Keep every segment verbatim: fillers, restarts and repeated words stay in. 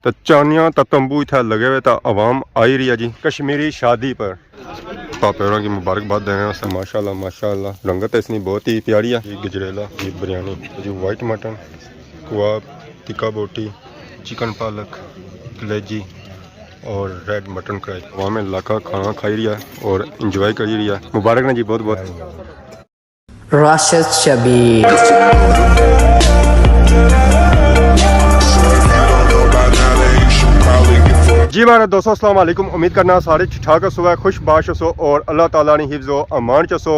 تے چانیاں تے تمبو اتھا لگے ہوئے تے عوام آئی رہی ہے جی کشمیری شادی پر۔ پاپے ہوراں کی مبارکباد دینے واسطے۔ ماشاءاللہ، ماشاءاللہ، رنگت اس نی بہت ہی پیاری ہے۔ یہ گجریلا، یہ بریانی، یہ وائٹ مٹن، کباب، ٹکا بوٹی، چکن پالک، کلیجی اور ریڈ مٹن کڑاہی۔ عوام علاقہ کھانا کھائی رہی ہے اور انجوائے کری رہی ہے۔ مبارک نے جی، بہت بہت۔ راشد شبیر۔ جی مہاڑے دوستو، السلام علیکم۔ امید کرنا سارے ٹھیک ٹھاک ہسو، خوش باش ہسو اور اللہ تعالیٰ نی حفظ و امان چ ہسو۔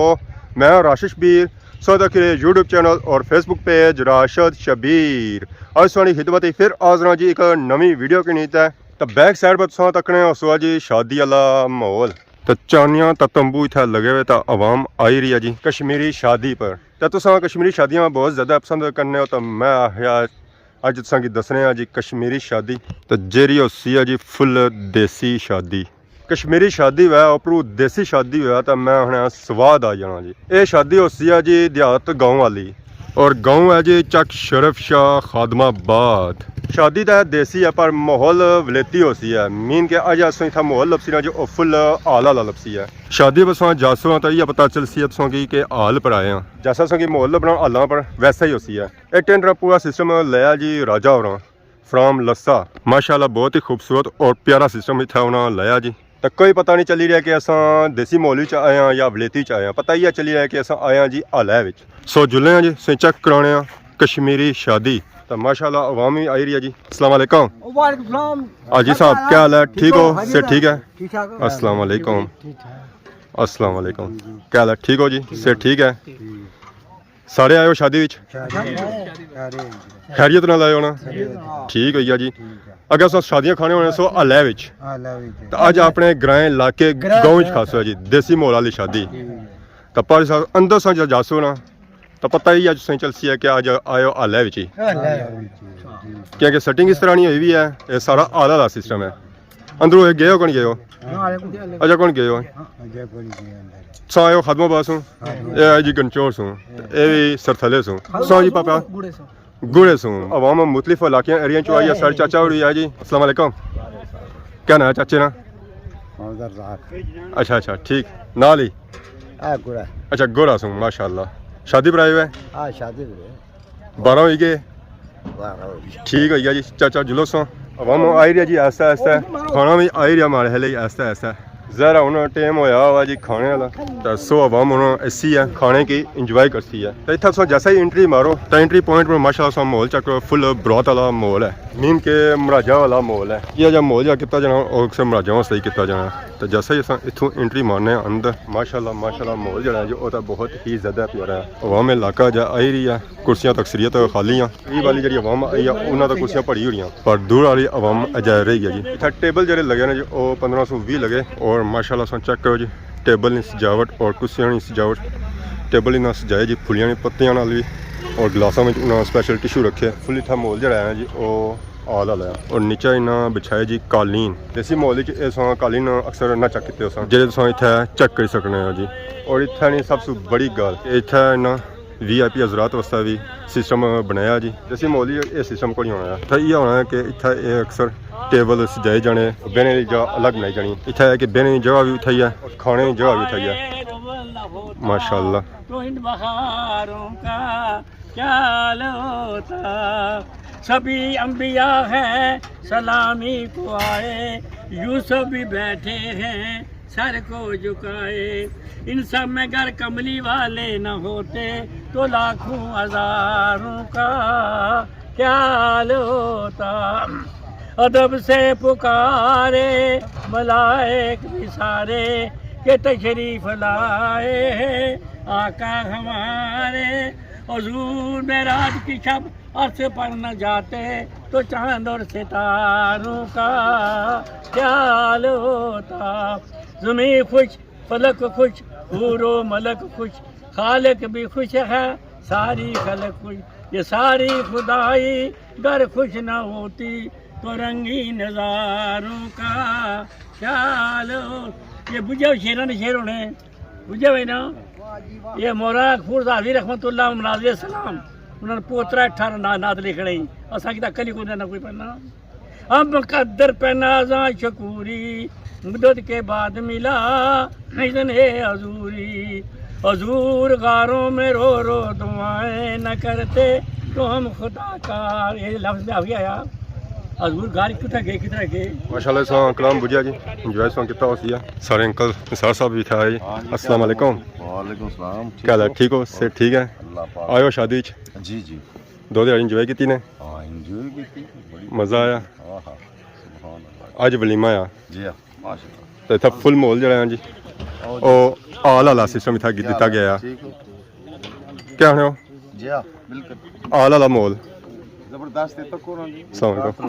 میں ہاں راشد شبیر، سو تک یوٹیوب چینل اور فیس بک پیج راشد شبیر۔ اج تساں نی خدمت اچ پھر حاضر ہاں جی ایک نویں ویڈیو کے نیت ہے۔ تے بیک سائیڈ پر تساں تکنے ہسو جی شادی والا ماحول۔ تے چانیاں تے تمبو اتھا لگے ہوئے تے عوام آئی رہی ہے جی کشمیری شادی پر۔ تے تساں کشمیری شادیاں بہت زیادہ پسند کرنے ہو، تے میں آخیا اج تساں کی دسنے آں جی کشمیری شادی، تے جیری ہوسی ہے جی فل دیسی شادی۔ کشمیری شادی ہوئے، اوپروں دیسی شادی ہوئے، تے میں آخنا سواد آ جانا جی۔ اے شادی ہوسی ہے جی دیہات گاؤں والی، اور گاؤں ہے جی چک شرف شاہ خادم آباد۔ شادی تے دیسی ہے پر ماحول ولیتی ہوسی ہے، مین کہ اج اساں اتھا ماحول لبسی نا جو او فل ہال آلا لبسی ہے۔ شادی بساں جاسو ہاں تے یہ پتہ چلسی ہے تساں کی کہ ہال پر آئے ہاں۔ جیسا تساں کی ماحول لبنا ہالاں پر ویسا ہی ہوسی ہے۔ اے ٹینٹ نا پورا سسٹم لایا جی راجہ ہوراں فرام لسا۔ ماشاءاللہ بہت ہی خوبصورت اور پیارا سسٹم اتھا انہاں لایا جی۔ تے کوئی پتہ نہیں چلی رہیا کہ اساں دیسی ماحول وچ آئے ہاں یا ولیتی وچ آئے ہاں، پتہ ایہہ چلی رہیا کہ اساں آئے ہاں جی ہالے وچ۔ سو جلے ہاں جی، تساں چیک کرانے ہاں کشمیری شادی۔ تے ماشاءاللہ عوام وی آئی رہی ہے جی۔ السلام علیکم۔ وعلیکم السلام۔ حاجی صاحب، کیا حال ہے؟ ٹھیک ہو؟ صحت ٹھیک ہے؟ ٹھیک ٹھاک۔ السلام علیکم۔ ٹھیک ٹھاک۔ السلام علیکم۔ کیا حال ہے؟ ٹھیک ہو جی؟ صحت ٹھیک ہے؟ ٹھیک۔ سارے آئے ہو شادی وچ؟ شادی وچ۔ خیریت نال آئے ہو نا؟ خیریت۔ ٹھیک ہوئی گیا جی۔ ٹھیک ہے۔ اگر تساں شادیاں کھانے ہونے سو ہالے وچ۔ ہالے وچ۔ تے اج اپنے گرائیں علاقے گراں گاؤں وچ خاص ہو جی، دیسی ماحول والی شادی۔ ٹھیک ہے۔ تے پر سا-، اندر سا جا جاسو نا، تے پتہ ہی اج تساں چلسی ہے کہ اج آئے ہو ہالے وچ ہی۔ ہالے وچ۔ ٹھیک۔ کیونکہ سیٹنگ اس طرح نہیں ہوئی ہوئی ہے، یہ سارا ہال والا سسٹم ہے۔ اندروں یہ گئے ہو کون گئے ہو؟ ہاں۔ اچھا، کون گئے ہو؟ اچھا، کون گئے اندر؟ سا آئے ہو خادم آباد سوں؟ ہاں۔ اے آئی جی گنچور سوں، اے وی سرتھلے سوں۔ سو جی پاپا؟ گڑے سوں۔ گڑے سوں۔ عوام مختلف علاقیاں ایریاں چوں آئی ہے۔ سر چاچا ہوری آ جی۔ السلام علیکم۔ کیا نام ہے چاچے نا؟ محمد رزاق۔ اچھا اچھا، ٹھیک۔ نال ہی؟ آ گڑا۔ اچھا، گڑا سوں، ماشاءاللہ۔ شادی پر آئے ہوئے؟ ہاں، شادی پر۔ بارہ ہوئی گئے؟ بارہ ہوئی گئے۔ ٹھیک ہوئی گیا جی، چاچا جلو سوں۔ عوام آئی رہی ہے جی آہستہ آہستہ، کھانا بھی آئی رہیا ماڑے ہلے آہستہ آہستہ۔ ظاہر ہے ہن ٹائم ہویا ہوا جی کھانے والا۔ تے سو عوام ہن ایسی ہے، کھانے کی انجوائے کرسی ہے۔ تے اتھا تساں جیسا ہی انٹری مارو، تے انٹری پوائنٹ پر ماشاءاللہ تساں ماحول چیک کرو، فل برات والا ماحول ہے۔ مین کہ مراجاں والا ماحول ہے۔ یہ جا ماحول جا کیتا جانا، او اکثر مراجاں واسطے ہی کیتا جانا۔ تے جیسا ہی اساں اتھوں انٹری مارنے آں اندر، ماشاءاللہ، ماشاءاللہ، ماحول جیڑا ہے جو، او تاں بہت ہی زیادہ پیارا ہے۔ عوام علاقہ جا آئی رہی ہے، کرسیاں تے اکثریت خالی ہیں۔ قریب والی جیڑی عوام آئی ہے، انہاں تاں کرسیاں بھری ہوئی ہیں، پر دور والی عوام اجے رہی ہے جی۔ اتھا ٹیبل جیڑے لگے نے جی، او پندرہ سو ویہہ لگے، اور ماشاءاللہ، اساں چیک کرو جی، ٹیبل نی سجاوٹ اور کرسیاں نی سجاوٹ۔ ٹیبل انہاں سجائے جی پھلیاں نی پتیاں نال وی، اور گلاساں وچ انہاں سپیشل ٹشو رکھے۔ فل اتھا ماحول جیڑا ہے جی، او ہال والا ہے۔ اور نیچے انہاں بچھائے جی قالین۔ دیسی ماحول وچ اے تساں قالین اکثر نہ چیک کیتے ہوسن، جیڑے تساں اتھے چیک کری سکنے ہو جی۔ اور اتھے نی سب سے بڑی گل، اتھے انہاں وی آئی پی حضرات واسطے وی سسٹم بنایا جی۔ دیسی ماحول وچ اے سسٹم کوئی ہونا ہے۔ اتھے ایہہ ہونا ہے کہ اتھے اے اکثر ٹیبل سجائے جانے، بہنے دی جگہ الگ بنائی جانی۔ اتھے ہے کہ بہنے دی جگہ وی اتھے ہی ہے، اور کھانے دی جگہ وی اتھے ہی ہے۔ ماشاءاللہ۔ تو ان بہاروں کا کیا حال ہوتا؟ سبھی انبیاء ہیں سلامی کو آئے، یوسف بھی بیٹھے ہیں سر کو جھکائے۔ ان سب میں گر کملی والے نہ ہوتے تو لاکھوں ہزاروں کا کیا حال ہوتا؟ ادب سے پکارے ملائک بھی سارے کہ تشریف لائے ہیں آقا ہمارے۔ حضور معراج کی شب عرش پر نہ جاتے تو چاند اور ستاروں کا کیا حال ہوتا؟ زمین خوش، فلک خوش، حور و ملک خوش، خالق بھی خوش ہے، ساری خلق خوش۔ یہ ساری خدائی گر خوش نہ ہوتی تو رنگین نظاروں کا کیا حال ہو؟ یہ بجھے شیراں نے شیر ہونے، بجھے ہوئے نا۔ یہ مولانا غفور زاہدی رحمت اللہ علیہ السلام، انہوں نے پوترا اٹھارہ نا-، نعت لکھنے ہی۔ اساں کی تاں کلی کوئی نہ کوئی پڑھنا۔ اب مقدر پہ نازاں شکوری، مدت کے بعد ملا اذن حضوری۔ حضور غاروں میں رو رو دعائیں نہ کرتے تو ہم خطا کار۔ یہ لفظ میں آ گیا یار۔ حضور غار کتھا گئے، کتھا گئے؟ ماشاءاللہ، سلام کلام بجیا جی، انجوائے سان کتا ہوسی ہے۔ سارے انکل نثار صاحب بھی تھے آئے۔ السلام علیکم۔ وعلیکم السلام۔ کیا حال ہے؟ ٹھیک ہو؟ صحت ٹھیک ہے؟ اللہ پاک۔ آئے ہو شادی وچ؟ جی جی۔ دو دیہاڑی انجوائے کیتی نے؟ ہاں، انجوائے کیتی، بڑی مزہ آیا۔ ہاں ہاں، سبحان اللہ۔ اج ولیمہ آ۔ جی ہاں، ماشاءاللہ۔ تے اتھا فل ماحول جڑا ہے جی، او جی۔ او آل آلا سسٹم اتھا کیا دتا حال ہے؟ گیا ہے۔ ٹھیک ہو؟ کیا آخنے ہو؟ جی ہاں، بالکل۔ آل آلا ماحول۔ زبردست ہے، تکو نا جی۔ السلام علیکم۔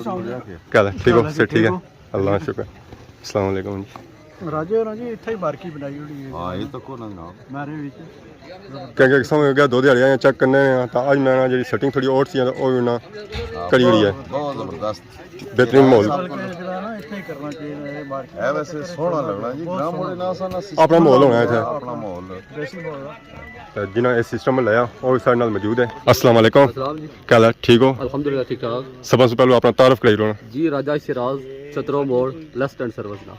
کیا حال ہے؟ ٹھیک ہو؟ صحت ٹھیک ہے؟ اللہ کا شکر۔ السلام علیکم جی۔ راجے ہوراں جی اتھا ہی مارکی بنائی ہوئی ہے۔ ہاں، یہ تکو نا جناب۔ مارے وچ۔ کیونکہ قسم ہو گیا، دو دیہاڑیاں چیک کرنے ہیں، تو اج میں نا جڑی سیٹنگ تھوڑی اور سی، او وی نا ہاں، کری ہوئی ہے۔ بہت، بہت زبردست۔ بہترین ماحول۔ بلکہ جڑا نا اتھا ہی کرنا چاہیے، یہ مارکی۔ ہے ویسے سوہنا لگنا جی، گراں موڑے نا سا نا سسٹم اپنا ماحول ہونا ہے اتھا۔ اپنا ماحول۔ دیسی ماحول۔ تے جنہاں اے سسٹم لایا، او وی ساڈے نال موجود ہے۔ السلام علیکم۔ السلام جی۔ کیا حال ہے؟ ٹھیک ہو؟ الحمدللہ ٹھیک ٹھاک۔ سب سے پہلے اپنا تعارف کرائی لو نا۔ جی، راجہ شیراز، چترو موڑ، لیفٹ ہینڈ سروس نا۔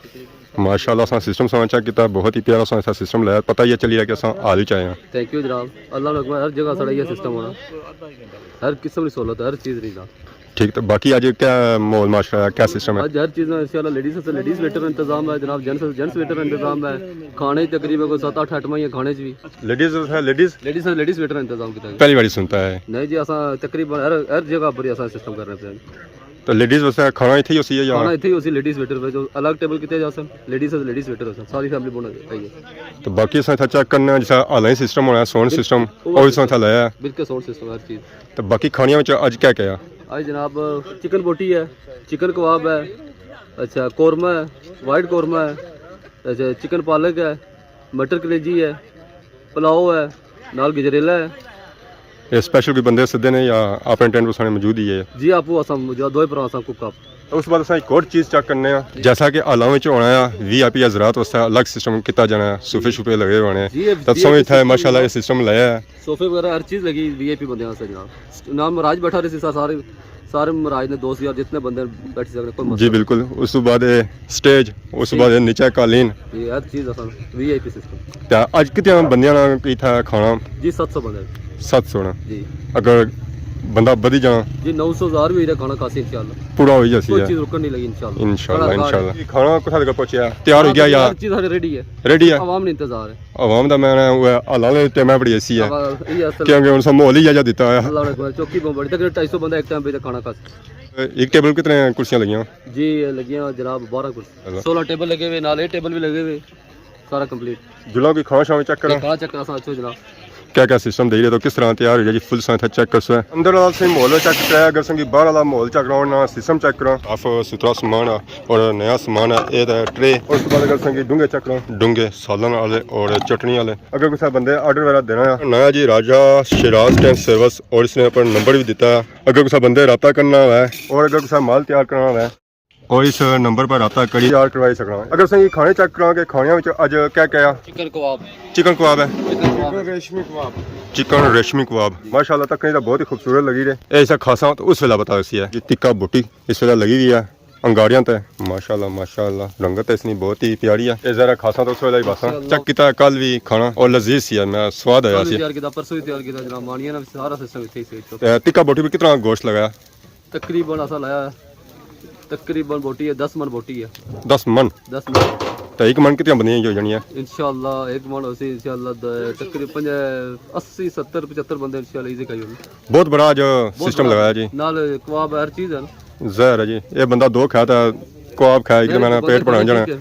ماشاءاللہ، اساں سسٹم سارا چیک کیتا، بہت ہی پیارا سا ایسا سسٹم لایا، پتہ ہی چلی رہا کہ اساں حال ہی چاہے ہیں۔ تھینک یو جناب، اللہ نے حکم ہے، ہر جگہ ساڑا یہ سسٹم ہونا، ہر قسم کی سہولت ہے، ہر چیز نہیں نا۔ ٹھیک، تو باقی اج کیا ماحول معاشرہ ہے، کیا سسٹم ہے؟ اج ہر چیز نا انشاءاللہ، لیڈیز سے لیڈیز ویٹر انتظام ہے جناب، جینٹس سے جینٹس ویٹر انتظام ہے، کھانے تقریباً کوئی ست اٹھ آئٹماں ہی ہیں کھانے چ بھی۔ لیڈیز ہے، لیڈیز؟ لیڈیز سے لیڈیز ویٹر انتظام کیتا ہے۔ پہلی باری سنتا ہے۔ نہیں جی، اساں تقریباً ہر، ہر جگہ پر ہی اساں سسٹم کرنے پہ ہیں۔ تو لیڈیز واسطے کھانا اتھے ہی ہوسی ہے یا؟ کھانا اتھے ہی ہوسی، لیڈیز ویٹر پہ جو الگ ٹیبل کیتے جا سن، لیڈیز ہے، لیڈیز ویٹر ہے سن، ساری فیملی بہنا چاہیے۔ تو باقی اساں اتھا چیک کرنے ہیں، جیسا آن لائن سسٹم ہونا ہے، ساؤنڈ سسٹم، او وی اساں اتھا لایا ہے۔ بالکل ساؤنڈ سسٹم ہر چیز۔ تو باقی کھانیاں وچ اج کیا کیا؟ اج جناب چکن بوٹی ہے، چکن کباب ہے، اچھا قورمہ ہے، وائٹ قورمہ ہے، اچھا چکن پالک ہے، مٹر کلیجی ہے، پلاؤ ہے، نال گجریلا ہے۔ یہ سپیشل کوئی بندے سدے نے یا اپنے ٹینٹ پر سارے موجود ہی ہے؟ جی، آپو اساں موجود، دوئے پرا اساں کوک اپ۔ اس بعد اساں ایک اور چیز چیک کرنے ہاں، جیسا کہ حالاں وچ ہونا ہے، وی آئی پی حضرات واسطے الگ سسٹم کیتا جانا ہے، صوفے شوفے لگے ہونے ہیں۔ جی، یہ تب جی، سمجھ تھا یہ ماشاءاللہ یہ سسٹم لایا ہے۔ صوفے وغیرہ ہر چیز لگی وی آئی پی بندے واسطے جناب۔ نال مہاراج بیٹھا رہے سی، سارے، سارے مہاراج نے دوست یار جتنے بندے بیٹھی سکنے، کوئی مسئلہ جی نہیں۔ بالکل۔ اس تو بعد یہ سٹیج، اس تو جی۔ بعد یہ نیچے قالین۔ جی، ہر چیز اساں وی آئی پی سسٹم۔ تے اج کتنے بندیاں نا اتھا کھانا؟ جی، ست سو بندے۔ ست سو نا؟ جی۔ اگر بندہ بدھی جانا؟ جی، نو سو ہزار وی ہوئی رہا کھانا کھاسی انشاءاللہ۔ پورا ہوئی جاسی کوئی ہے۔ چیز رکن نہیں لگی انشاءاللہ۔ انشاءاللہ، سارا گھر انشاءاللہ۔ ہے۔ یہ کھانا کتھا تک پہنچیا؟ تیار ہو گیا یا؟ ہر چیز ساری ریڈی ہے۔ ریڈی ہے؟ عوام نے انتظار ہے۔ عوام دا میں وہ حالانکہ ٹائم ہے بڑی ایسی ہے۔ عوام، یہ اصل کیونکہ ہن سا ماحول ہی ایجا دیتا ہے۔ اللہ اکبر، چوکی بہت بڑی، تقریباً ڈھائی سو بندہ ایک ٹائم پہ کھانا کھا سکتا ہے۔ ایک ٹیبل کتنے کرسیاں لگیاں؟ جی، لگیاں جناب بارہ کرسی۔ اللہ۔ سولہ ٹیبل لگے ہوئے، نال یہ ٹیبل بھی لگے ہوئے، سارا کمپلیٹ۔ جلاں کوئی کھانا شانا چیک کراں؟ کھانا چیک کراں ساتھ جناب۔ کیا کیا سسٹم دے رہے تو کس طرح تیار ہوئی ہے جی؟ فل سائیں تھا چیک کرسو۔ اندر والا سائیں ماحول چیک کرایا، اگر سنگی باہر والا ماحول چیک کرانا، سسٹم چیک کراں۔ صاف ستھرا سامان ہے اور نیا سامان ہے، اے تے ٹرے۔ اور اس کے بعد اگر سنگی ڈونگے چیک کراں، ڈونگے سالن والے اور چٹنی والے۔ اگر کسا بندے آرڈر وغیرہ دینا ہے، نیا جی راجہ شیراز ٹینٹ سروس اور اس نے اپنا نمبر بھی دیتا ہے۔ اگر کسا بندے رابطہ کرنا ہوا ہے اور اگر کسا مال تیار کرنا ہوا ہے، اور اس نمبر پر رابطہ کری تیار کروائی سکنا۔ اگر سنگی کھانے چیک کراں کہ کھانیاں وچ اج کیا کیا؟ چکن کباب۔ چکن کباب ہے۔ چکن کباب۔ چکن ریشمی کباب۔ چکن ریشمی کباب۔ ماشاءاللہ تکنے تو بہت ہی خوبصورت لگی رہے۔ اے اسا کھاساں تو اس ویلے بتا سی ہے۔ یہ ٹکا بوٹی اس ویلے لگی ہوئی ہے انگاریاں تے۔ ماشاءاللہ، ماشاءاللہ۔ رنگت اس نی بہت ہی پیاری ہے۔ اے ذرا کھاساں تو اس ویلے ہی باساں۔ ماشاءاللہ۔ چیک کیتا کل بھی کھانا اور لذیذ سی ہے، میں سواد آیا کل بھی سی۔ تیار کیتا، پرسوں بھی تیار کیتا جناب، مانیاں نا سارا سسٹم اتھے ہی سی۔ اے ٹکا بوٹی بھی کتنا گوشت لگایا؟ تقریباً اساں لایا تقریباً بوٹی ہے، دس من بوٹی ہے۔ دس من؟ دس من۔ تے ایک من کتنی بندیاں ہو جانی ہے؟ انشاءاللہ ایک من ہوسی، انشاءاللہ د-، تقریباً پنج-، اسی، ستر، پچھتر بندے انشاءاللہ ایزی کھائی ہوگی۔ بہت بڑا اج بہت سسٹم بڑا۔ لگایا جی۔ نال کباب ہر چیز ہے نا۔ ظاہر ہے جی، یہ بندہ دو کھایا تھا، کباب کھایا، ایک نہیں، میں نا بندے پیٹ بھرا کھانے جانا۔ ٹھیک ہے۔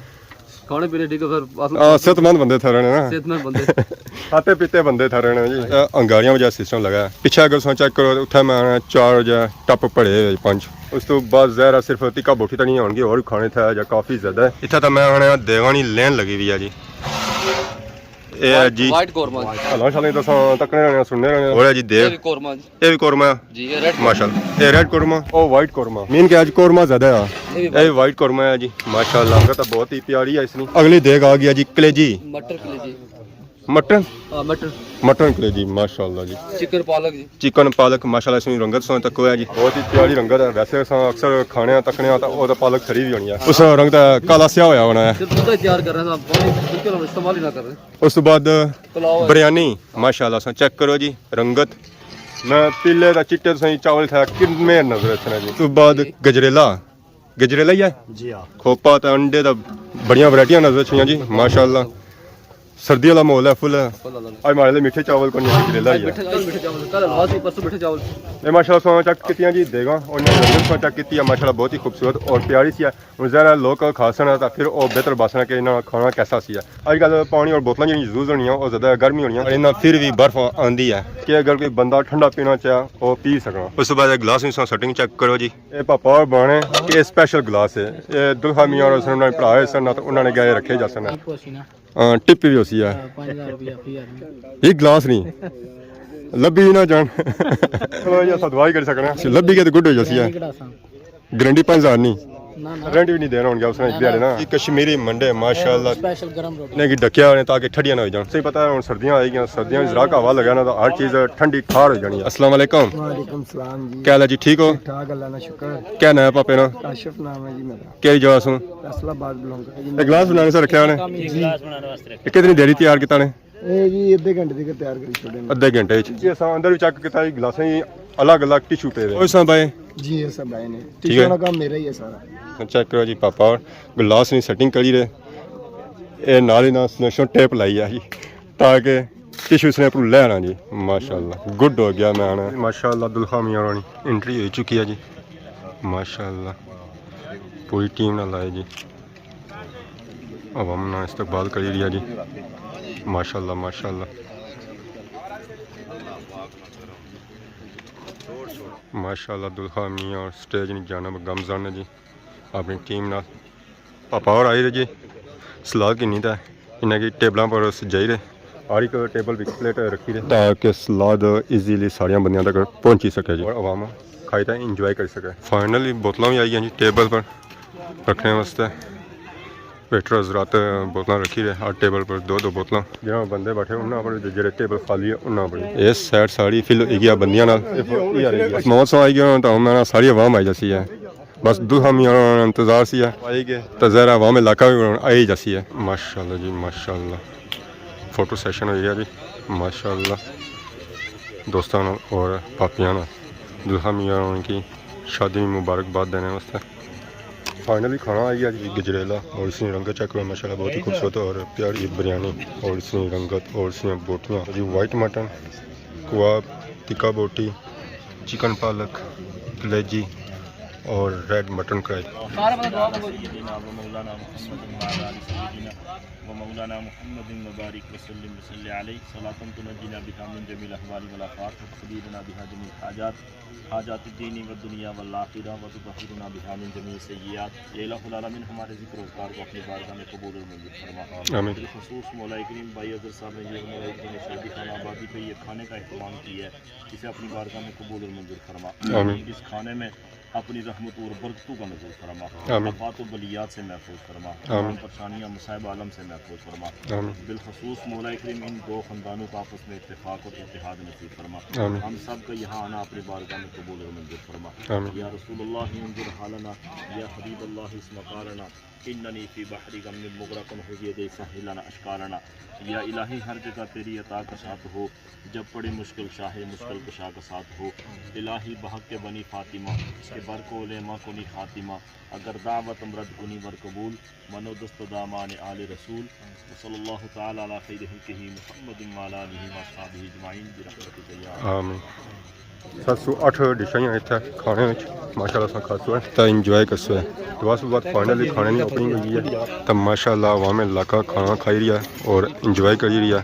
کھانے پینے ٹھیک ہے، پھر اصل ہاں، صحت مند بندے تھے رہنے نا۔ صحت مند بندے۔ کھاتے پیتے بندے تھے رہنے جی۔ اے انگاریاں وجہ سسٹم لگا ہے۔ پیچھے اگر تساں چیک کرو، اتھے میں آنا چار جے ٹپ پڑے ہوئے پنج۔ اس تو بعد ظاہر ہے صرف ٹکا بوٹی تک نہیں ہونگی، اور کھانے تھے جا کافی زیادہ ہے۔ اتھے تو میں آنا دیگاں نی لین لگی ہوئی ہے جی۔ اے ہے جی۔ وائٹ قورمہ۔ ہلو شالے تساں تکنے رہنے، سننے رہنے۔ اور ہے جی دیگ۔ اے بھی قورمہ۔ اے بھی قورمہ ہے؟ جی، اے ریڈ قورمہ۔ ماشاءاللہ۔ اے ریڈ قورمہ، او وائٹ قورمہ۔ مین کہ اج قورمہ زیادہ ہے۔ اے بھی اے وائٹ قورمہ ہے جی۔ ماشاءاللہ، انگت بہت ہی پیاری ہے اس نی۔ اگلی دیگ آ گیا جی کلیجی۔ مٹر کلیجی۔ مٹن؟ ہاں، مٹن۔ مٹن کلیجی، ماشاءاللہ جی۔ چکن پالک جی۔ چکن پالک، ماشاءاللہ، اس نی رنگت سوہنی تکو ہے جی، بہت ہی پیاری رنگت ہے۔ ویسے اساں اکثر کھانے آں، تکنے آں تاں او تاں پالک سڑی وی ہونی ہے، اس رنگ دا کالا سیاہ ہویا ہونا ہے۔ صرف دودھ ہی تیار کر رہے ہیں، پانی بالکل ہم استعمال ہی نہ کر رہے۔ اس تو بعد پلاؤ ہے۔ بریانی، ماشاءاللہ، اساں چیک کرو جی رنگت۔ میں پیلے تے چٹے تساں چاول کھایا، کنے نظر اچھنا جی۔ اس تو بعد گجریلا، گجریلا ہی ہے؟ جی ہاں۔ کھوپا تے انڈے تے بڑیاں ورائٹیاں نظر اچھنیاں جی، ماشاءاللہ۔ سردی والا ماحول ہے فل۔ اج ماڑے لے میٹھے چاول کونی، گجریلا ہی ہے۔ کل میٹھے چاول، کل حلوا سی، پرسوں میٹھے چاول۔ اے ماشاءاللہ ساں چیک کیتیاں جی، دیگاں انہاں نے ساں چیک کیتی ہے، ماشاءاللہ بہت ہی خوبصورت اور پیاری سی ہے۔ ہن ذرا لوک کھاسن تاں پھر او بہتر باسن کہ انہاں نا کھانا کیسا سی ہے۔ اج کل پانی اور بوتلاں جیہڑیاں یوز ہونیاں، او زیادہ گرمی ہونیاں، انہاں پھر وی برف آندی ہے کہ اگر کوئی بندہ ٹھنڈا پینا چاہے، او پی سکنا۔ اس تو بعد گلاس نی ساں سیٹنگ چیک کرو جی۔ اے پاپا اور بنانے، اے اسپیشل گلاس ہے۔ اے دلہا میاں اور حسن انہاں نے بھرا ہے سن، تاں انہاں نے گئے رکھے جاسن۔ ہاں، ٹپ وی ہوسی ہے۔ یہ گلاس نہیں۔ لبھی نہ جان۔ چلو، یہ اساں دعا ہی کری سکنے ہیں۔ لبھی کے تے گڈ ہو جاسی ہے۔ گارنٹی پنج ہزار نہیں۔ نہ، نہ۔ رینٹ وی نہیں دینا ہون گیا اس نے دیہاڑے نا۔ یہ کشمیری منڈے، ماشاءاللہ۔ اسپیشل گرم روٹی۔ نے کی ڈکیا ہونے تاکہ ٹھڈیاں نہ ہو جان۔ صحیح پتہ ہے، ہن سردیاں آئی گیاں، سردیاں وچ ذرا ہوا لگا نا، تو ہر چیز ٹھنڈی ٹھار ہو جانی ہے۔ السلام علیکم۔ وعلیکم السلام جی۔ کیا حال ہے جی، ٹھیک ہو؟ ٹھیک ٹھاک، اللہ نا شکر۔ کیا نام ہے پاپے نا؟ کاشف نام ہے جی میرا۔ کیہڑی جگہ سوں؟ فیصل آباد بلونگ۔ ایک گلاس بنانے سے رکھا نے؟ جی۔ یہ کتنی دیری تیار کیتا نے؟ اے جی ادھے گھنٹے تک تیار کری چھوڑے نے۔ ادھے گھنٹے وچ؟ جی، اساں اندر وی چیک کیتا جی، گلاساں ہی الگ الگ ٹشو پے ہوئے۔ او ساں بھائی؟ جی، یہ سب بھائی نے۔ ٹھیک ہے۔ ٹشو والا کام میرا ہی ہے سارا۔ چیک کرو جی، پاپا اور گلاس نی سیٹنگ کری رہے۔ اے نال ہی نال اس نے شو ٹیپ لائی ہے جی، تاکہ ٹشو اس نے اپر لے آنا جی۔ ماشاءاللہ، گڈ ہو گیا میں آنا۔ ماشاءاللہ، دلہا میاں ہورانی انٹری ہوئی چکی ہے جی۔ ماشاءاللہ، پوری ٹیم نال آئے جی۔ عوام نا استقبال کری رہیا جی۔ ماشاءاللہ، ماشاءاللہ۔ ماشاءاللہ، دلہا میاں اور سٹیج نی جانب گامزن ہے جی اپنی ٹیم نال۔ پاپا اور آئی رہے جی، سلاد گھنی تے انہاں کی ٹیبلاں پر سجائی رہے۔ ہر ایک ٹیبل پہ ایک پلیٹ رکھی رہے تاکہ سلاد ایزیلی ساریاں بندیاں تک پہنچی سکے جی، اور عوام کھائی تے انجوائے کری سکے۔ فائنلی بوتلاں بھی آئی گیاں جی ٹیبل پر رکھنے واسطے۔ ویٹر حضرات بوتلاں رکھی رہے، ہر ٹیبل پر دو دو بوتلاں۔ جہاں بندے بیٹھے انہاں پر، جہڑے ٹیبل خالی ہے انہاں پر۔ اس سائیڈ ساری فل ہوئی گیا بندیاں نال۔ محمد صاحب آئی گئے ہن تاں ہن ساری عوام آئی جاسی ہے۔ بس دلہا میاں ہوراں نا انتظار سی ہے۔ آئی گئے۔ تاں ظاہر ہے عوام علاقہ بھی ہن آئی جاسی ہے۔ ماشاءاللہ جی، ماشاءاللہ۔ فوٹو سیشن ہوئی گیا جی۔ ماشاءاللہ۔ دوستاں نال اور پاپیاں نال دلہا میاں ہوریں کی شادی نی مبارکباد دینے واسطے۔ فائنلی کھانا آئی گیا جی، گجریلا اور اس نی رنگت چیک کرو، ماشاءاللہ بہت ہی خوبصورت اور پیاری بریانی اور اس نی رنگت اور اس نیاں بوٹیاں جی، وائٹ مٹن، کباب، ٹکا بوٹی، چکن پالک، کلیجی اور ریڈ مٹن کڑاہی۔ سیدنا و مولانا محمد وعلی آل سیدنا و مولانا محمد وبارک وسلم وصلی علیہ، صلاۃ تنجینا بها من جمیع الاحوال والآفات وتقضی لنا بها جمیع الحاجات، حاجات الدین والدنیا والآخرہ، وتطہرنا بها من جمیع السیئات۔ اے الہ العالمین، ہمارے ذکر و اذکار کو اپنی بارگاہ میں قبول اور منظور فرما۔ آمین۔ بالخصوص مولا کریم بھائی اظہر صاحب نے جو مولا کریم شادی خانہ آبادی پہ یہ کھانے کا اہتمام کیا ہے، اسے اپنی بارگاہ میں قبول اور منظور فرما۔ آمین۔ اس کھانے میں اپنی رحمتوں اور برکتوں کا نزول فرما۔ آمین۔ آفات و بلیات سے محفوظ فرما۔ آمین۔ تمام پریشانیاں، مصائب عالم سے محفوظ فرما۔ آمین۔ بالخصوص مولا کریم ان دو خاندانوں کا آپس میں اتفاق اور اتحاد نصیب فرما۔ آمین۔ ہم سب کا یہاں آنا اپنی بارگاہ میں قبول اور منظور فرما۔ آمین۔ یا رسول اللہ انظر حالنا، یا حبیب اللہ اسمع قالنا، اننی فی بحر غم مغرق خذ یدی سہل لنا اشکالنا۔ یا الہی ہر جگہ تیری عطا کا ساتھ ہو، جب پڑے مشکل شاہ مشکل کشا کا ساتھ ہو۔ الہی بحق بنی فاطمہ، کہ بر کو لیما کونی خاتمہ، اگر دعوت امرد کنی ور قبول، منو دست دامان آل رسول۔ وصلی اللہ تعالی علی خیر خلقہ محمد وعلی آلہ واصحابہ اجمعین برحمتک یا ارحم۔ آمین۔ ست سو اٹھ ڈشاں ہیں اتھے کھانے وچ، ماشاءاللہ اساں کھاسو ہے تے انجوائے کرسو ہے۔ تو اس بعد فائنلی کھانے نی اوپننگ ہوئی ہے تے ماشاءاللہ عوام علاقہ کھانا کھائی رہی ہے اور انجوائے کری رہی ہے۔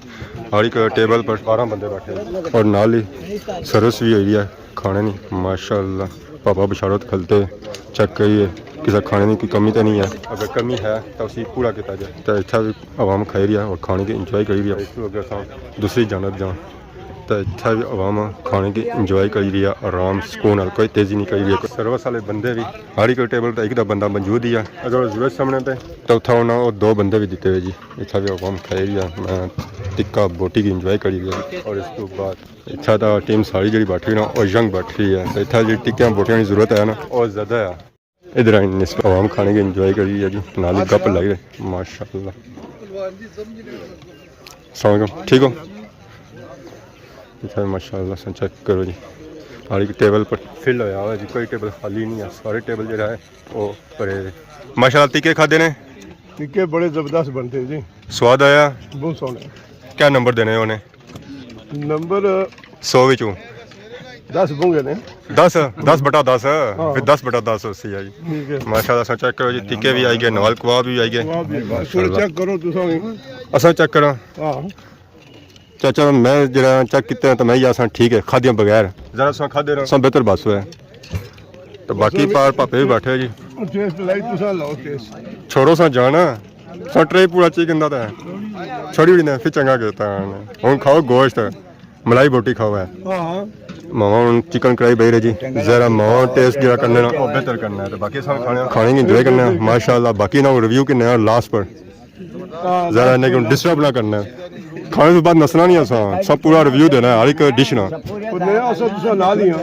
ہر ایک ٹیبل پر بارہ بندے بیٹھے ہیں اور نال ہی سروس بھی ہوئی رہی ہے کھانے نی، ماشاءاللہ۔ پاپا بشارت کھلتے چیک کریے کسے کھانے نی کوئی کمی تے نہیں ہے، اگر کمی ہے تو اسی پورا کیتا جائے۔ تے اتھا بھی عوام کھائی رہی ہے اور کھانے کی انجوائے کری رہی ہے۔ اس تو اگر اساں دوسری جانب جاں تے اتھا وی عوام کھانے کی انجوائے کری رہی ہے، آرام سکون نال، کوئی تیزی نہیں کری رہی ہے۔ سروس والے بندے بھی، ہر ایک ٹیبل تے ایک دا بندہ موجود ہی ہے۔ اگر ضرورت سامنے پہ تو اتھا انہاں او دو بندے بھی دیتے ہوئے جی۔ اتھا وی عوام کھائی رہی ہے، میں ٹکا بوٹی کی انجوائے کری رہی ہے۔ اور اس تو بعد اتھا دا ٹیم ساری جڑی بیٹھی نا، او ینگ بیٹھی ہے۔ تے اتھا جڑی ٹکیاں بوٹیاں کی ضرورت ہے نا، او زیادہ ہے۔ ادھر آئی نسبت عوام کھانے کی انجوائے کری رہی ہے جی، نال ہی گپ لائی رہے۔ ماشاءاللہ۔ السلام علیکم، ٹھیک ہو؟ اتھا ماشاءاللہ سن چیک کرو جی، ہر ایک ٹیبل پر فل ہویا ہوا ہے جی، کوئی ٹیبل خالی نہیں ہے، سارے ٹیبل جڑا ہے وہ بھرے ہوئے۔ ماشاءاللہ، ٹکے کھادے نے؟ ٹکے بڑے زبردست بنتے جی۔ سواد آیا؟ بہت سوہنے۔ کیا نمبر دینے ہونے؟ نمبر؟ سو وچوں؟ دس بونگے نے۔ دس؟ دس بٹا دس؟ ہاں۔ پھر دس بٹا دس ہوسی ہے جی۔ ٹھیک ہے۔ ماشاءاللہ، اساں چیک کرو جی، ٹکے بھی آئی گئے، نال کباب بھی آئی گئے۔ کباب بھی آئی گئے۔ ماشاءاللہ۔ چیک کرو تساں بھی۔ اساں چیک کراں۔ ہاں۔ چاچا، میں جڑا چیک کیتے ہیں تو میں یہ آساں ٹھیک ہے، کھادیاں بغیر۔ ذرا سا کھادے رہو۔ ساں بہتر بس ہوئے۔ تو باقی پار پاپے بھی بیٹھے جی۔ ٹیسٹ لائی، تساں لاؤ ٹیسٹ۔ چھوڑو ساں جانا، ساں ٹرے پورا چکن دا تے چھوڑی بھی نہیں، پھر چنگا کیتا۔ ہن کھاؤ گوشت، ملائی بوٹی کھاؤ ہے۔ ہاں۔ ماما ہن چکن کڑاہی بہی رہے جی، ذرا ماما ٹیسٹ جڑا کرنے نا، او بہتر کرنا ہے۔ تو باقی ساں کھانے، کھانے کی انجوائے کرنا ہے۔ ماشاءاللہ، باقی نا ریویو کنے ہیں لاسٹ پر۔ ذرا انہیں کو ڈسٹرب نہ کرنا ہے۔ کھانے تو بعد نسنا نہیں اساں، سب پورا ریویو دینا ہے ہر ایک ڈش نا۔ نیا اساں تساں لا لیا۔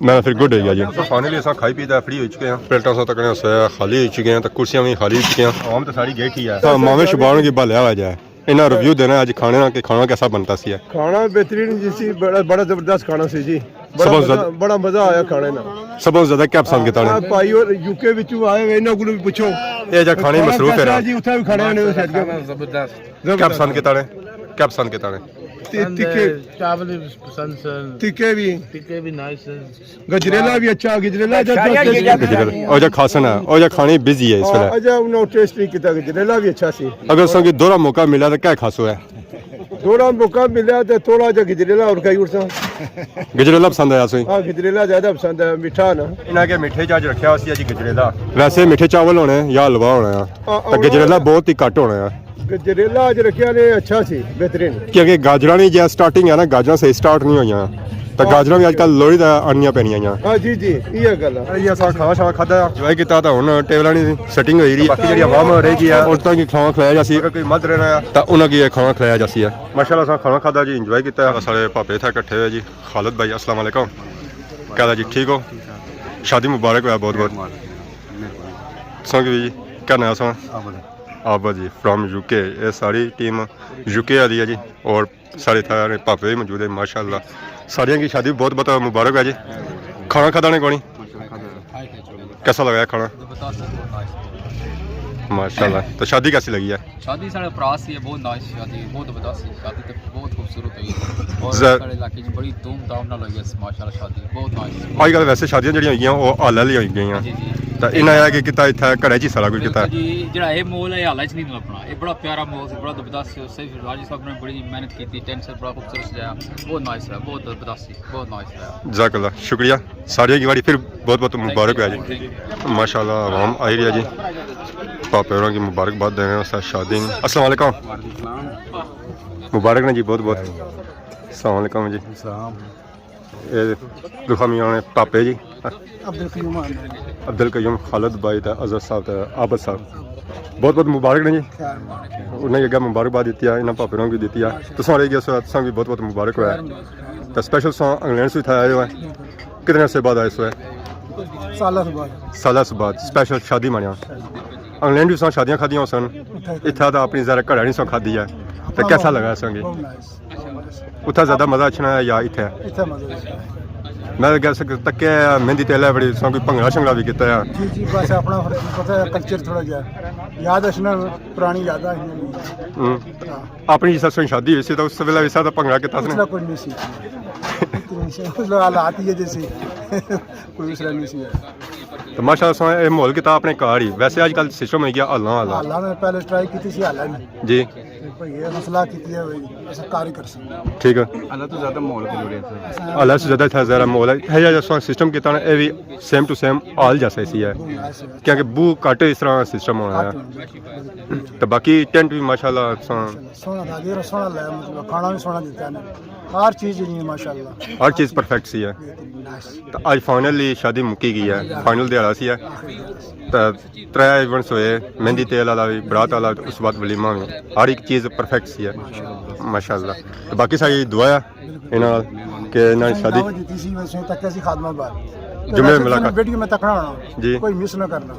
میں پھر گڈ ہوئی گیا جی۔ تو فائنلی اساں کھائی پی تے فری ہو چکے ہیں، پلیٹاں ساں تکنے سے خالی ہو چکے ہیں، تو کرسیاں بھی خالی ہو چکے ہیں۔ عوام تو ساری گئی تھی ہے۔ ہاں، ماما شبان کی بھالیا ہوا جائے۔ انہاں ریویو دینا ہے اج کھانے نا کہ کھانا کیسا بنتا سی ہے۔ کھانا بہترین جی سی، بڑا، بڑا زبردست کھانا سی جی۔ بڑا سب سے مزہ، زیادہ، بڑا مزہ آیا کھانے نا۔ سب سے زیادہ کیا پسند کیتا نے؟ آ بھائی اور یو کے وچوں آئے ہوئے، انہاں کولوں بھی پچھو۔ اے جا کھانے کھانا مصروف ہے کیسا نا۔ جی، اتھا بھی کھانے نے۔ کھانا زبردست۔ کیا پسند کیتا نے؟ کیا پسند کیتا نے؟ تے-، پسند تکے۔ چاول بھی پسند سن۔ تکے بھی۔ تکے بھی نائس سن۔ گجریلا بھی اچھا، گجریلا جا گجریلا۔ او جا کھاسن ہے، او جا کھانے بزی ہے اس ویلے۔ ہاں، اجا انہاں ٹیسٹ نہیں کیتا، گجریلا بھی اچھا سی۔ اگر سنگی دوہرا موقع ملا تو کیا کھاسو ہے؟ تھوڑا موقع ملیا تے تھوڑا جہا گجریلا اور کھائی اٹھساں۔ گجریلا پسند آیا سی؟ ہاں، گجریلا زیادہ پسند ہے، میٹھا نا۔ انہاں کے میٹھے چ اج رکھیا سی جی گجریلا۔ ویسے میٹھے چاول ہونے یا حلوہ ہونا ہے، ہاں، تے اور گجریلا بہت ہی گھٹ ہونا ہے۔ گجریلا اج رکھیا نے اچھا سی، بہترین۔ کیونکہ گاجراں نی جے سٹارٹنگ ہے نا، گاجراں صحیح سٹارٹ نہیں ہوئیاں۔ تے گاجراں بھی اج کل لوہڑی تے آنیاں پینیاں آں۔ ہاں جی جی، یہ گل ہے۔ یہ اساں کھانا شانا کھادا، انجوائے کیتا، تے ہن ٹیبلاں نی سیٹنگ ہوئی رہی ہے۔ باقی جیڑی عوام رہ گئی ہے، عورتاں کی کھانا کھلایا جاسی۔ اگر کوئی مد رہنا ہے، تے انہاں کی کھانا کھلایا جاسی ہے۔ ماشاءاللہ، اساں کھانا کھادا جی، انجوائے کیتا۔ سارے پاپے اتھے کٹھے ہوئے جی۔ خالد بھائی، السلام علیکم۔ کیا حال ہے جی، ٹھیک ہو؟ شادی مبارک ہویا بہت بہت۔ تساں کی جی، کیا ناں ہے تساں؟ عابد۔ عابد جی، فرام یو کے۔ یہ ساری ٹیم یو کے والی ہے جی۔ اور سارے اتھے پاپے بھی موجود ہیں، ماشاءاللہ۔ ساریاں کی شادی بہت بہت مبارک ہے جی۔ کھانا کھادا نے کونی؟ کیسا لگا ہے کھانا؟ ماشاءاللہ۔ تو شادی کیسی لگی ہے؟ شادی ساڑے پرا سی ہے، بہت نائس شادی، بہت زبردست سی شادی، تے بہت خوبصورت ہوئی۔ اور زر- ساڑے علاقے چ بڑی دھوم دھام نال ہوئی ہے ماشاءاللہ شادی، بہت نائس۔ اج کل ویسے شادیاں جڑیاں ہوئی گیاں، او ہال آلیاں ہوئی گیاں۔ جی، جی۔ تے انہاں اے کہ کیتا اتھے گھرے چ ہی سارا کچھ کیتا۔ بالکل جی، جڑا اے ماحول ہے، ہال اچ نہیں لبنا۔ اے بڑا پیارا ماحول سی، بڑا زبردست سی۔ سیف راجی صاحب نے بڑی محنت کیتی، ٹینٹ سیٹ بڑا خوبصورت سجایا، بہت نائس ہے، بہت زبردست سی، بہت نائس ہے۔ جزاک اللہ، شکریہ۔ ساریاں کی باری پھر بہت بہت مبارک ہو جی۔ ماشاءاللہ، عوام آئی رہی ہے جی۔ پاپے ہوراں کی مبارکباد دینے واسطے شادی۔ السلام علیکم۔ مبارک نے جی بہت بہت۔ السلام علیکم جی۔ السلام۔ اے دکھا میاں نے پاپے جی۔ عبدالقیوم خان۔ عبدالقیوم، خالد بھائی تے اظہر صاحب تے عابد صاحب۔ بہت بہت مبارک نے جی۔ خیر مبارک۔ انہاں کی اگے مبارکباد دیتی ہے، انہاں پاپے ہوراں کی دیتی ہے۔ تساں رہ گئے سو، تساں بھی بہت بہت مبارک ہویا۔ تے اسپیشل تساں انگلینڈ سے اتھے آئے ہو ہے۔ کتنے عرصے بعد آئے سو ہے؟ سالہ سے بعد۔ سالہ سے بعد اسپیشل شادی مانیا۔ انگلینڈ بھی تساں شادیاں کھادیاں ہو سن۔ اتھے۔ اتھے تو اپنی ذرا گھڑا نہیں سو کھادی ہے۔ تے ہاں، کیسا لگا سنگی؟ بہت نائس۔ اتھا زیادہ مزہ اچھنا ہے یا اتھے؟ اتھے مزہ اچھنا ہے۔ میں کہہ سکتا تکے مہندی تیلے بڑی سو کوئی بھنگڑا شنگڑا بھی کیتا ہے۔ جی، جی، بس اپنا فرق پتہ ہے، کلچر تھوڑا جہا یاد اچھنا، پرانی یاداں اچھنا۔ ہوں۔ ہاں۔ اپنی جس طرح شادی ہوئی سی تو اس ویلے ویسا تو بھنگڑا کیتا اس نے؟ طرح کوئی نہیں سی۔ اس طرح حالات ہی ہے جیسے کوئی اس طرح نہیں سی۔ تو ماشاءاللہ سو اے ماحول کیتا اپنے گھر ہی۔ ویسے اج کل سسٹم ہوئی گیا ہالاں والا۔ ہالاں میں پہلے ٹرائی کیتی سی، ہالاں نہیں۔ جی۔ کوئی یہ مسئلہ کیتی ہے بھائی، ایسا کار ہی کر سکتے۔ ٹھیک ہے۔ اللہ تو زیادہ ماحول کے جڑے تھے۔ اللہ سے زیادہ تھا زیادہ ماحول ہے، ہے یا سو سسٹم کیتا نا، اے بھی سیم ٹو سیم آل جیسا اسی ہے۔ کیونکہ بو گھٹ اس طرح سسٹم ہونا ہے۔ تو باقی ٹینٹ بھی ماشاءاللہ سو سونا تھا، دیر سونا لایا، مطلب کھانا بھی سونا دیتا ہے، ہر چیز جی ماشاءاللہ۔ ہر چیز پرفیکٹ سی ہے۔ تو اج فائنلی شادی مکی گئی ہے، فائنل دیہاڑا سی ہے۔ تو ترے ایونٹس ہوئے، مہندی تیل والا بھی، برات والا، اس بعد ولیمہ بھی، ہر ایک چیز پرفیکٹ سی ہے ماشاءاللہ۔ تو باقی ساری دعا ہے انہاں نال کہ انہاں دی شادی دعوت دیتی سی، میں سوچ تک ایسی خادمہ بار جمعے ملاقات۔ ویڈیو میں تکنا ہونا، جی۔ کوئی مس نہ کرنا۔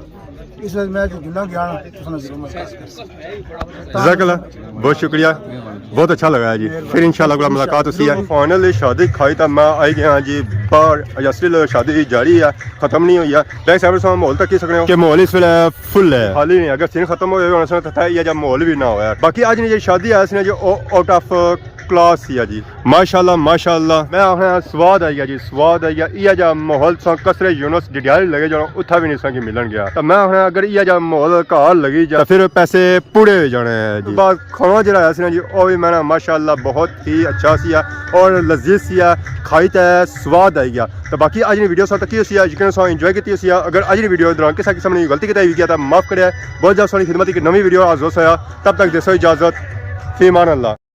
اس وجہ میں جو جنہ گیا نا، اس نے ضرور ملاقات کر سکتا۔ جزاک اللہ، بہت شکریہ، بہت اچھا لگا ہے جی۔ پھر انشاءاللہ کوئی ملاقات ہوسی ہے۔ فائنلی شادی کھائی تا میں آئی گیا جی باہر، اجے اصلی شادی جاری ہے، ختم نہیں ہوئی ہے۔ بیک سائیڈ سے ماحول تکی سکنے ہو کہ ماحول اس ویلے فل ہے، خالی نہیں۔ اگر سین ختم ہوئے ہونا سن تو یہ جا ماحول بھی نہ ہویا۔ باقی اج نے جی شادی ہے اس نے جو آؤٹ آف کلاس ہی ہے جی۔ ماشاءاللہ ماشاءاللہ، میں آخنا سواد آئی گیا جی، سواد آئی گیا۔ یہ جا ماحول سا قصر یونس ڈڈیال لگے جانا، اتھا بھی نہیں سا کی ملن گیا۔ تو میں آخنا اگر یہ جا ماحول گھر لگی جا پھر پیسے پورے ہو جانے ہیں جی۔ بعد کھانا جڑا ہے سی نا جی، وہ بھی میں نا ماشاءاللہ بہت ہی اچھا سی ہے اور لذیذ سی ہے، کھائی تے سواد آئی گیا۔ تو باقی اج نی ویڈیو سا تکی ہوسی ہے، یقین سا انجوائے کیتی ہوسی ہے۔ اگر اج نی ویڈیو دوران کسا قسم نی غلطی کیتی ہوئی گیا تو معاف کرے۔ بہت جلد ساری خدمت ایک نوی ویڈیو حاضر ہویا۔ تب تک دیسو اجازت، فی امان اللہ۔